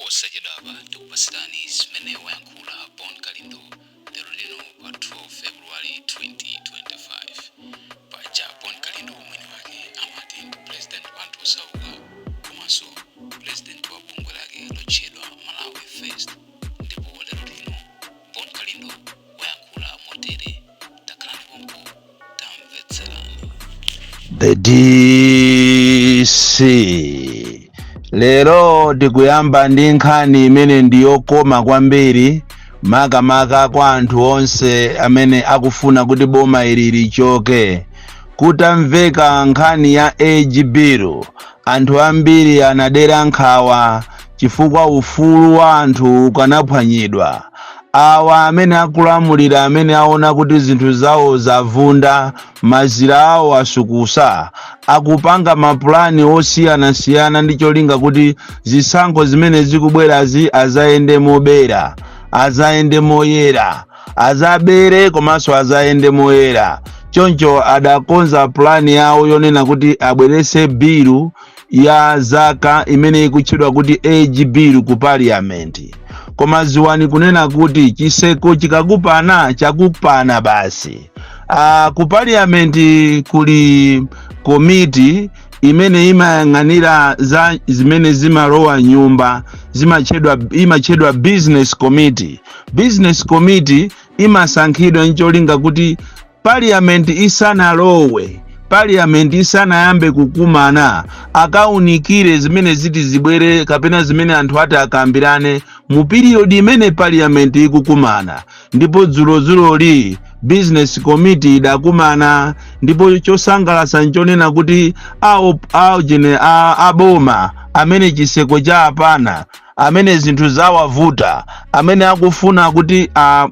Posachedwapa tikupatsirani zimene wayankhula Bon Kalindo lero lino pa 12 February 2025. Paja Bon Kalindo mwini wake amati ndi president wa anthu osauka komanso president wa bungwe lake lotchedwa Malawi First. Ndipo lero lino Bon Kalindo wayankhula motere, takhalani pompo, tamvetserani. The DC, lero tikuyamba ndi nkhani imene ndiyokoma kwambiri, makamaka kwa anthu onse amene akufuna kuti boma ili lichoke. Kutamveka nkhani ya age bill, anthu ambiri anadera nkhawa chifukwa ufulu wa anthu ukanaphwanyidwa. Awa amene akulamulira, amene aona kuti zinthu zawo zavunda, mazira awo asukusa, akupanga mapulani osiyanasiyana ndi cholinga kuti zisankho zimene zikubwerazi azayende mobera, azayende moyera, azabere komanso azayende moyera. Choncho adakonza pulani yawo yonena kuti abwerese bill ya zaka imene ikutchedwa kuti age bill ku parliament. Koma ziwani kunena kuti chiseko chikakupana, chakupana basi. Ku parliament kuli komiti imene imayang'anira za zimene zimalowa nyumba, imatchedwa business committee. Business committee imasankhidwa ncholinga kuti parliament isanalowe, parliament isanayambe kukumana, akaunikire zimene ziti zibwere kapena zimene anthu ati akambirane mu period imene parliament ikukumana. Ndipo dzulozuloli business committee idakumana, ndipo chosangalatsa nchonena kuti awo aujene aboma amene chiseko cha apana, amene zinthu zawavuta, amene akufuna kuti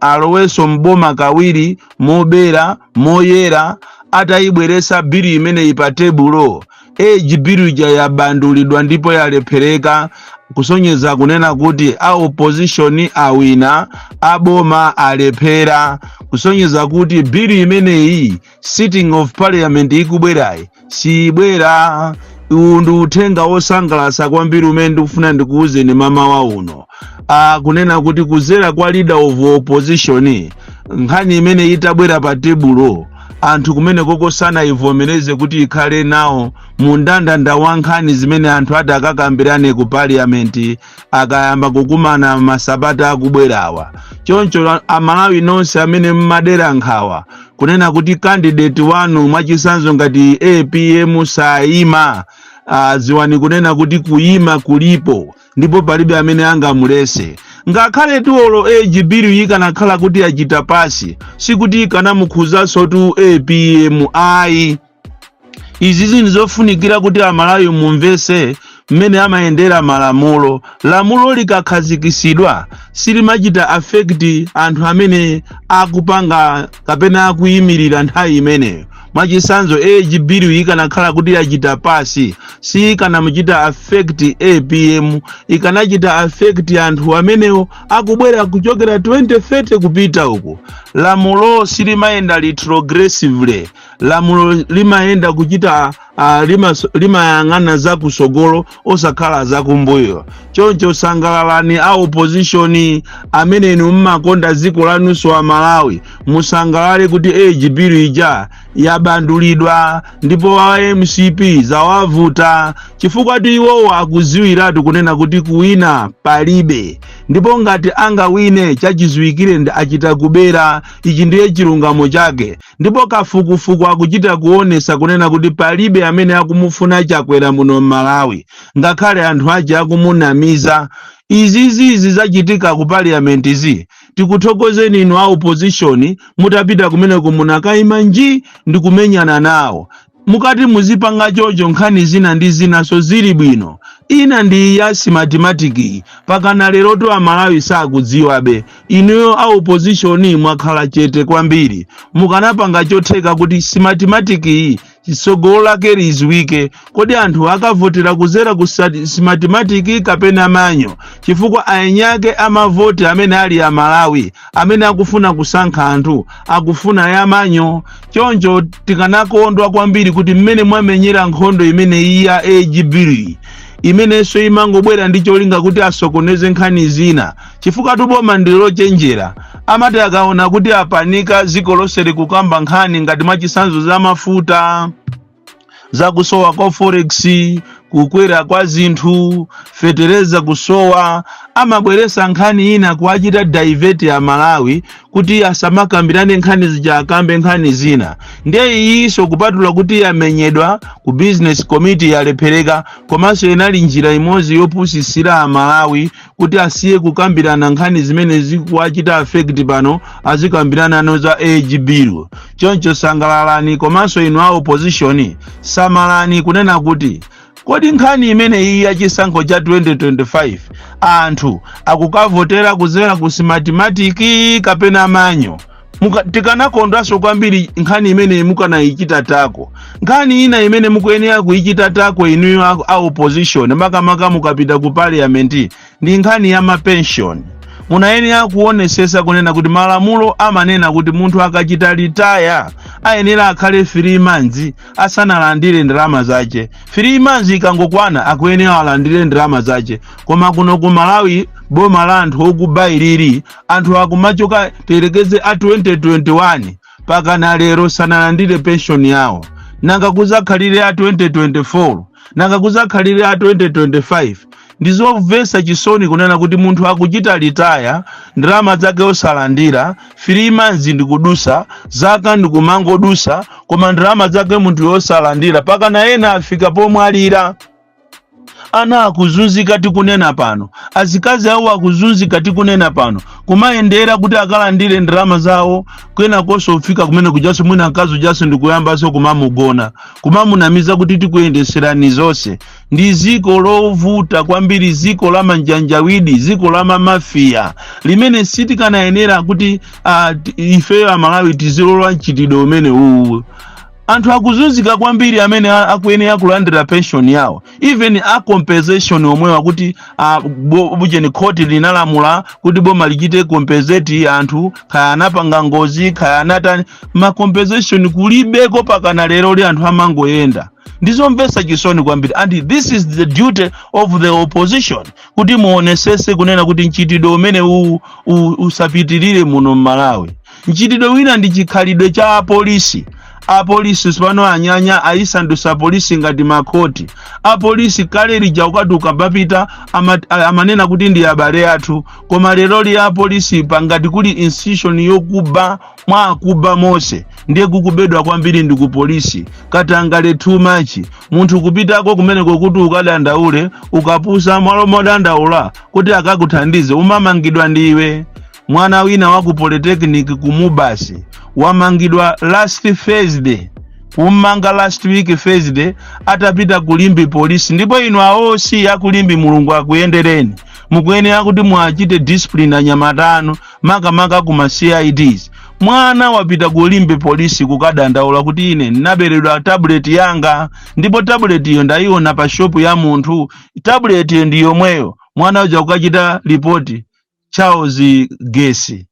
alowenso mboma kawiri mobera moyera, atayibweresa bill imeneyi pa tebulo, age bill ija yabandulidwa ndipo yalephereka, kusonyeza kunena kuti a opposition awina, aboma alephera, kusonyeza kuti bill imeneyi, sitting of parliament ikubwerayi sibwera. Uwu ndi uthenga wosangalatsa kwambiri umene ndikufuna ndikuwuzeni mamawa uno, kunena kuti kuzera kwa leader of opposition, nkhani imene itabwera pa tebulo, anthu kumene koko sanayivomereze kuti ikhale nawo mu ndandanda wa nkhani zimene anthu ati akakambirane ku parliament akayamba kukumana masabata akubwerawa. Choncho Amalawi nonse amene mmadera nkhawa kunena kuti candidate wanu, mwachitsanzo ngati APM, sayima, ziwani kunena kuti kuyima kulipo ndipo palibe amene angamulese. Ngakhale tuolo age bill ikanakhala kuti yachita pass, sikuti ikanamukhuzanso tu APM, ayi. Izi zinthu zofunikira kuti Amalawi mumvese mmene amayendera malamulo. Lamulo likakhazikisidwa silimachita affect anthu amene akupanga kapena akuyimirira nthawi imeneyo. Mwachitsanzo, age bill ikanakhala kuti yachita pass, sikanamuchita affect APM, ikanachita affect anthu amenewo akubwera kuchokera 2030 kupita uku. Lamulo silimayenda retrogressively. Lamulo limayenda kuchita limayang'ana zakusogolo, osakhala zakumbuyo. Choncho sangalalani a opposition amene inu mmakonda dziko lanunso a Malawi, musangalale kuti age bill ija yabandulidwa ndipo a MCP zawavuta, chifukwa ti iwowo akuziwiratu kunena kuti kuwina palibe, ndipo ngati angawine, chachiziwikire ndi achita kubera. Ichi ndiye chilungamo chake, ndipo kafukufuku akuchita kuonesa kunena kuti palibe amene akumufuna Chakwera muno m'Malawi, ngakhale anthu aja akumunamiza. Izizizi zachitika ku parliament zi, tikuthokozeni inu a opposition, mutapita kumeneko munakayima nji ndi kumenyana nawo. Mukati muzipanga chocho, nkhani zina ndi zinaso zili bwino. Ina ndi ya Smartmatic, pakana lerotu Amalawi sakudziwabe. Inuyo a opposition mwakhala chete kwambiri. Mukanapanga chotheka kuti Smartmatic iyi tsogolo lake liziwike. Kodi anthu akavotera kuzera ku Smartmatic kapena manual? Chifukwa aenyake amavoti amene ali Amalawi amene akufuna kusankha anthu akufuna ya manual. Choncho tikanakondwa kwambiri kuti mmene mwamenyera nkhondo imene iyi ya age bill. Imenenso imangobwera ndi cholinga kuti asokoneze nkhani zina, chifukwa tuboma ndi lochenjera. Amati akaona kuti apanika, dziko lonse likukamba nkhani ngati mwachisanzo za mafuta, zakusowa kwa forex, kukwera kwa zinthu, fetereza kusowa, amabweresa nkhani ina kuachita divert ya Malawi kuti asamakambirane nkhani zija, akambe nkhani zina. Ndiye iyinso, kupatula kuti yamenyedwa ku business committee, yalephereka, komanso inali njira imodzi yopusisira Amalawi kuti asiye kukambirana nkhani zimene zikuwachita affect pano, azikambirana no za age bill. Choncho sangalalani, komanso inu a opposition samalani kunena kuti kodi nkhani imene iyi yachisankho cha 2025 anthu akukavotera kuzera ku Smartmatic kapena manual? Tikanakondwanso kwambiri nkhani imene mukanayichita tackle. Nkhani ina imene mukuyenera kuyichita tackle inuyo a opposition, makamaka mukapita ku parliament, ndi nkhani ya mapension. Munayenera kuonesesa kunena kuti malamulo amanena kuti munthu akachita retire ayenera akhale 3 months asanalandire ndalama zace. 3 months ikangokwana, akuyenera alandire ndalama zace. Koma kuno ku Malawi, boma la anthu okuba ilili, anthu akumachoka, tiyerekeze a 2021, pakana lero sanalandire pension yawo. Nanga kuzakhalire a 2024? Nanga kuzakhalire a 2025? Ndizomvetsa chisoni kunena kuti munthu akuchita retire, ndalama zake osalandira. 3 months ndikudusa, zaka ndikumangodusa, koma ndalama zake munthu yosalandira, pakana ena afika pomwalira. Ana akuzunzika tikunena pano, azikazi awo akuzunzika tikunena pano, kumayendera kuti akalandire ndalama zawo. Kwenakonso kufika kumene kujaso, mwina mkazi ujaso ndikuyambanso kumamugona, kumamunamiza kuti tikuyendeserani zonse. Ndi ziko lovuta kwambiri, ziko la manjanjawidi, ziko la mamafiya, limene sitikanayenera kuti ifeyo Amalawi tizilola mchitidwe umene uwu. Anthu akuzunzika kwambiri amene akuyenera kulandira pension yawo, even a compensation omwewa, kuti bujeni khoti linalamula kuti boma lichite compensate anthu, kaya anapanga ngozi, kaya anatani, ma compensation kulibeko pakana lero li. Anthu amangoyenda. Ndizomvetsa chisoni kwambiri, and this is the duty of the opposition kuti muonesese kunena kuti mchitidwe umene usapitirire muno mMalawi. Mchitidwe wina ndi chikhalidwe cha apolisi. Apolisi pano anyanya, ayisandusa polisi ngati makhoti. Apolisi kale lija ukati ukambapita amanena kuti ndi abale athu, koma lero li apolisi pangati kuli institution yokuba mwa akuba mose, ndiye kukubedwa kwambiri ndi ku polisi. Katangale too much. Munthu kupitako kumeneko kuti ukadandaule, ukapusa, mwalo modandaula kuti akakuthandize, umamangidwa ndiwe. Mwana wina wa ku polytechnic ku MUBAS wamangidwa last Thursday, kummanga last week Thursday, atapita ku Limbe polisi. Ndipo inu a OC akulimbi, Mulungu akuyendereni. Mukuyenera kuti mwachite discipline anyamata anu, makamaka kuma CIDs. Mwana wapita ku Limbe polisi kukadandaula kuti ine ndinaberedwa tablet yanga, ndipo tablet iyo ndayiona pa shopu ya munthu, tablet iyo ndi yomweyo. Mwana uja kukachita ripoti, Charles Gesi,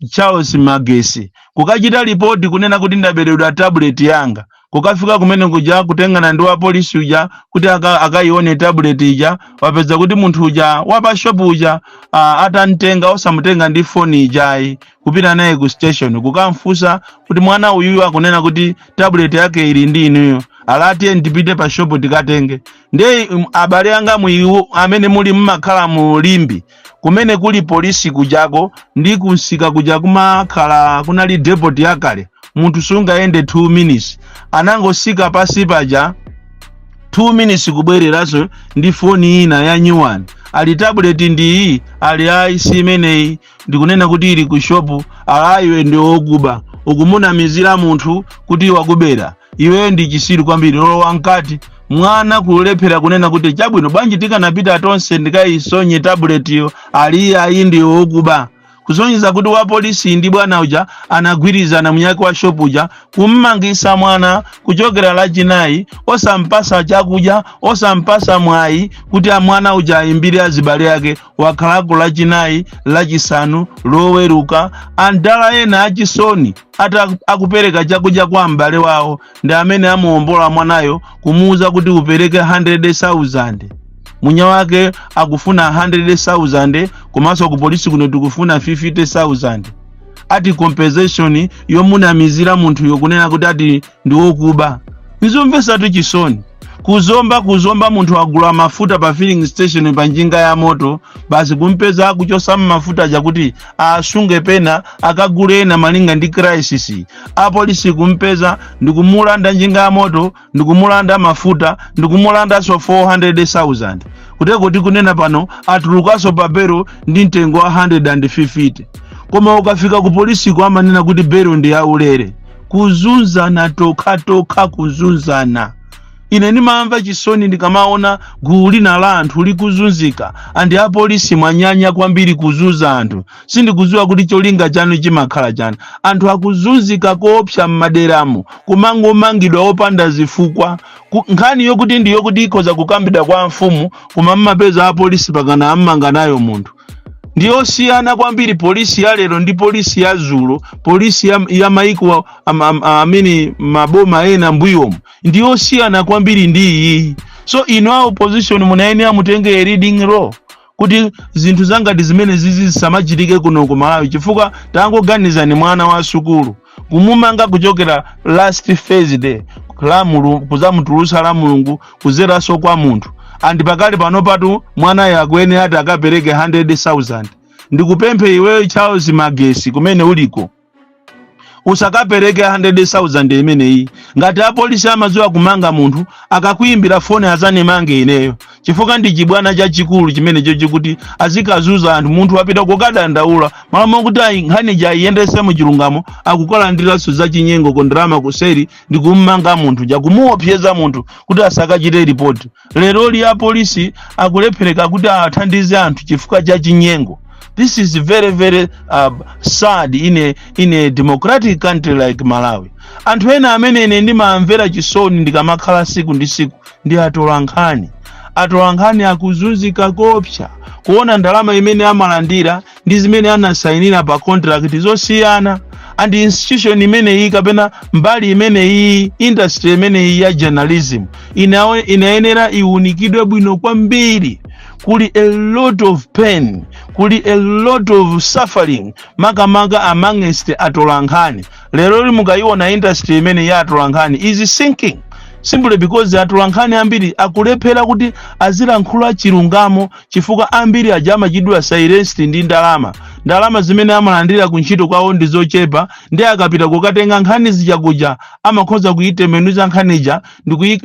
Charles Magesi, kukachita ripoti kunena kuti ndaberedwa tablet yanga. Kukafika kumene kuja, kutengana ndi wa polisi uja kuti akayione tablet ija, wapeza kuti munthu uja wapa shop uja atamtenga, osamutenga ndi foni ijayi, kupita naye ku station kukamfunsa kuti mwana uyuyu akunena kuti tablet yake ili ndi inuyo. Alati ndipite pa shop tikatenge. Ndiye abale anga muiwo amene muli mmakhala mu Limbe, kumene kuli polisi kujako ndi kunsika kuja kumakhala kunali depot yakale, munthu sungayende 2 minutes. Anangosika pasi paja 2 minutes, kubwereranso ndi foni ina ya new one. Ali tablet ndiyi? Ali ayi, si imeneyi, ndikunena kuti ili ku shopu. Alayiwe ndi wokuba, ukumunamizira munthu kuti wakubera iweyo, ndi chisiru kwambiri, lolowa mkati. Mwana kulephera kunena kuti chabwino, bwanji tikanapita tonse ndikayisonye tablet-yo? Ali ayi, ndi wokuba. Kusonyeza kuti wa polisi ndi bwana uja anagwirizana, munyaki wa shopu uja, kummangisa mwana kuchokera Lachinayi, osampasa chakudya, osampasa mwayi kuti mwana uja ayimbire azibale ake. Wakhalako Lachinayi, Lachisanu, Loweruka. Andala ena achisoni ata akupereka chakudya kwa m'bale wawo ndi amene amuwombola mwanayo, kumuwuza kuti upereke 100,000. Munya wake akufuna 100,000, komanso ku polisi kuno tikufuna 50,000, ati compensation yomunamizira munthuyo kunena kuti ati ndi wokuba. Nizomvesatu chisoni. Kuzomba, kuzomba, munthu agula mafuta pa filling station pa njinga ya moto, basi kumpeza akuchosa mafuta chakuti asunge pena akagule ena malinga ndi crisis. Apolisi kumpeza ndikumulanda njinga ya moto, ndikumulanda mafuta, ndikumulandanso 400,000. Kuteko tikunena pano atulukanso pa belo ndi mtengo wa 150, koma ukafika ku polisiko amanena kuti belo ndi yaulere. Kuzunzana tokhatokha, kuzunzana. Ine ndimamva chisoni ndikamaona gulu lina la anthu likuzunzika, and apolisi mwanyanya kwambiri kuzunza anthu. Sindikudziwa kuti cholinga chanu chimakhala chani. Anthu akuzunzika koopsa m'maderamo, kumangomangidwa opanda zifukwa. Nkhani yokuti ndi yokuti ikhoza kukambidwa kwa mfumu, koma mmapeza apolisi pakana ammanga nayo munthu. Ndiyosiyana kwambiri polisi ya lero ndi polisi ya zulo, polisi ya maiko amene maboma ena mbuyomu ndiyosiyana kwambiri ndi iyi. So inu a opposition munayenera mutenge a leading role kuti zinthu zangati zimene zizi zisamachitike kuno ku Malawi, chifukwa tangoganizani, mwana wa sukulu kumumanga kuchokera last Thursday la Mulungu, kuzamutulusa la Mulungu kuzeranso kwa munthu, and pakali pano patu mwanayo akuyenera ati akapereke 100,000. Ndikupemphe iweyo Charles Magesi, kumene uliko, usakapereke 100,000 imeneyi. Ngati apolisi amadziwa kumanga munthu, akakuyimbira foni azanimange ineyo, chifukwa ndi chibwana chachikulu chimenecho chikuti azikazuza anthu. Munthu wapita kukadandaula, malamulo kuti ayi nkhani ayiyendese muchilungamo, akukalandiranso za chinyengo kondrama kuseri ndi kummanga munthu, jakumuopseza munthu kuti asakachite ripoti. Leroli apolisi akulephereka kuti athandize anthu chifukwa cha chinyengo. This is very very sad in a democratic country like Malawi. Anthu ena amene ine ndimamvera chisoni ndikamakhala siku ndi siku ndi atolankhani. Atolankhani akuzunzika kopsa, kuona ndalama imene amalandira ndi zimene anasayinira pa contract zosiyana. And institution imeneyi kapena mbali imeneyi, industry imeneyi ya journalism inayenera iwunikidwe bwino kwambiri. Kuli a lot of pain, kuli a lot of suffering, makamaka amongst atolankhani. Lero mukayiona industry imene ya atolankhani is sinking simply because atolankhani ambiri akulephera kuti azilankhula chilungamo, chifukwa ambiri aja amachidwa silenced ndi ndalama. Ndalama zimene amalandira kuntchito kwawo ndi zochepa, ndi akapita kukatenga nkhani zichakuja amakhoza kuyitembenuza nkhanija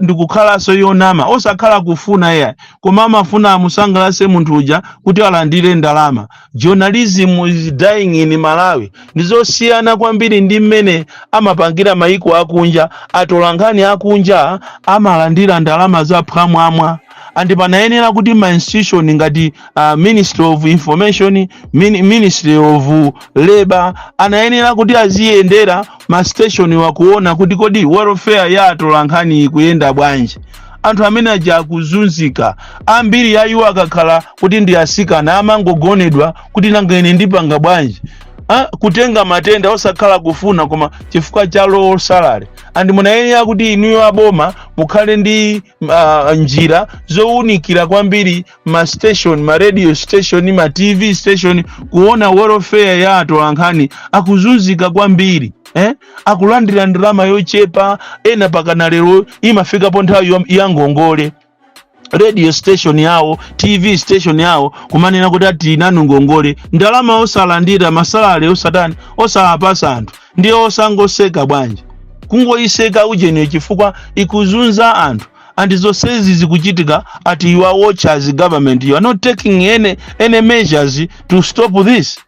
ndikukhalanso yonama, osakhala kufuna iyayi, koma amafuna amusangalase munthu uja kuti alandire ndalama. Journalism is dying in Malawi. Ndizosiyana kwambiri ndi mmene amapangira maiko akunja. Atolankhani akunja amalandira ndalama zaphwamwamwa, and panayenera kuti ma institution ngati Ministry of Information, Ministry of Labor anayenera kuti aziyendera ma station wakuona kuti kodi welfare ya atolankhani ikuyenda bwanji. Anthu amene aja akuzunzika ambiri ya iwo, akakhala kuti ndi asikana amangogonedwa kuti nanga ine ndipanga bwanji? Ah, kutenga matenda osakhala kufuna, koma chifukwa cha low salary. And munayenera kuti inuyo aboma mukhale ndi njira zowunikira kwambiri ma station, ma radio station, ma TV station, kuona welfare ya atolankhani. Akuzunzika kwambiri, eh? Akulandira ndalama yochepa, ena pakana lero imafikapo nthawi ya ngongole, radio station yawo, TV station yawo, kumanena kuti ati nanu ngongole, ndalama osalandira, ma salary osatani, osawapasa anthu. Ndiye osangoseka bwanji? Kungoyiseka ujeniyo chifukwa ikuzunza anthu. And zonsezi zikuchitika ati you are watchers, government, you are not taking any measures to stop this.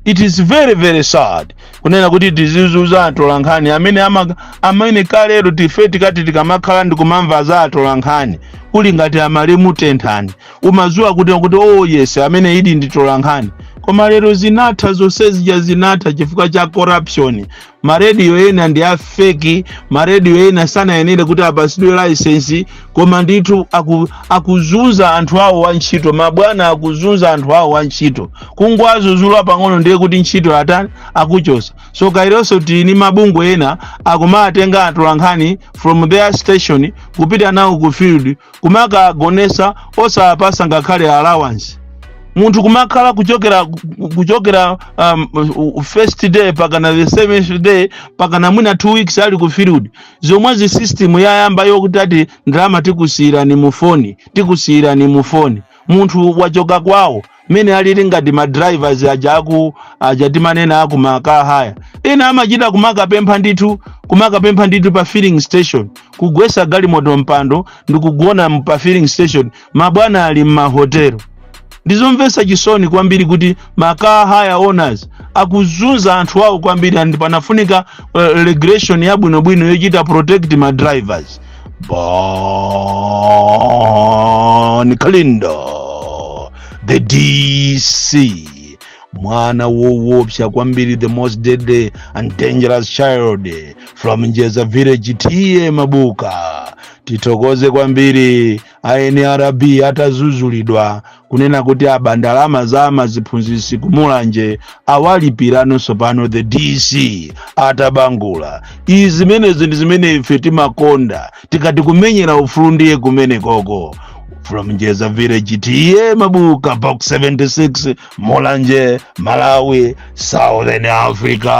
It is very very sad kunena kuti tizizuza atolankhani amene amene kalero tife tikati tikamakhala ndikumamva za atolankhani kuli ngati amalemu Tenthani, umazuwa kuti oh yes, amene idi ndi tolankhani. Koma lero lino atolankhani akuzunzika. Koma lero zinatha zonse zija, zinatha chifukwa cha corruption. Marediyo ena ndi a fake, marediyo ena sanayenere kuti apasidwe license, koma ndithu akuzunza anthu awo wantchito. Mabwana akuzunza anthu awo wantchito, kungwazuzula pang'ono ndiye kuti ntchito atani, akuchosa. So kaironso tini mabungwe ena akumatenga atolankhani from their station kupita nawo ku field, kumakagonesa osapasa ngakhale allowance. Munthu kumakhala kuchokera first day pakana the seventh day, pakana mwina 2 weeks ali ku field. Zomwezi system yayamba yokuti ati ndalama tikusiyirani mu foni, tikusiyirani mu foni. Munthu wachoka kwawo mene alili ngati ma drivers aja aku aja timanena aku ma car hire, ena amachita kumakapempha ndithu, kumakapempha ndithu pa filling station, kugwesa galimoto mpando ndikugona pa filling station. Mabwana ali mmahotelo. Ndizomvetsa chisoni kwambiri kuti ma car hire owners akuzunza anthu awo kwambiri, and panafunika regulation yabwinobwino yochita protect ma drivers. Bon Kalindo, the DC, mwana woopsa kwambiri, the most deadly and dangerous child from Njeza village, T/A Mabuka. Tithokoze kwambiri a NRB atazuzulidwa kunena kuti aba ndalama za maziphunzitsi kumulanje, awalipiranso pano. The DC atabangula izi, zimenezi ndi zimene ife timakonda. Tikati kumenyera ufulu ndiye kumene koko. From Njeza village, T/A Mabuka, Box 76, Mulanje, Malawi, Southern Africa.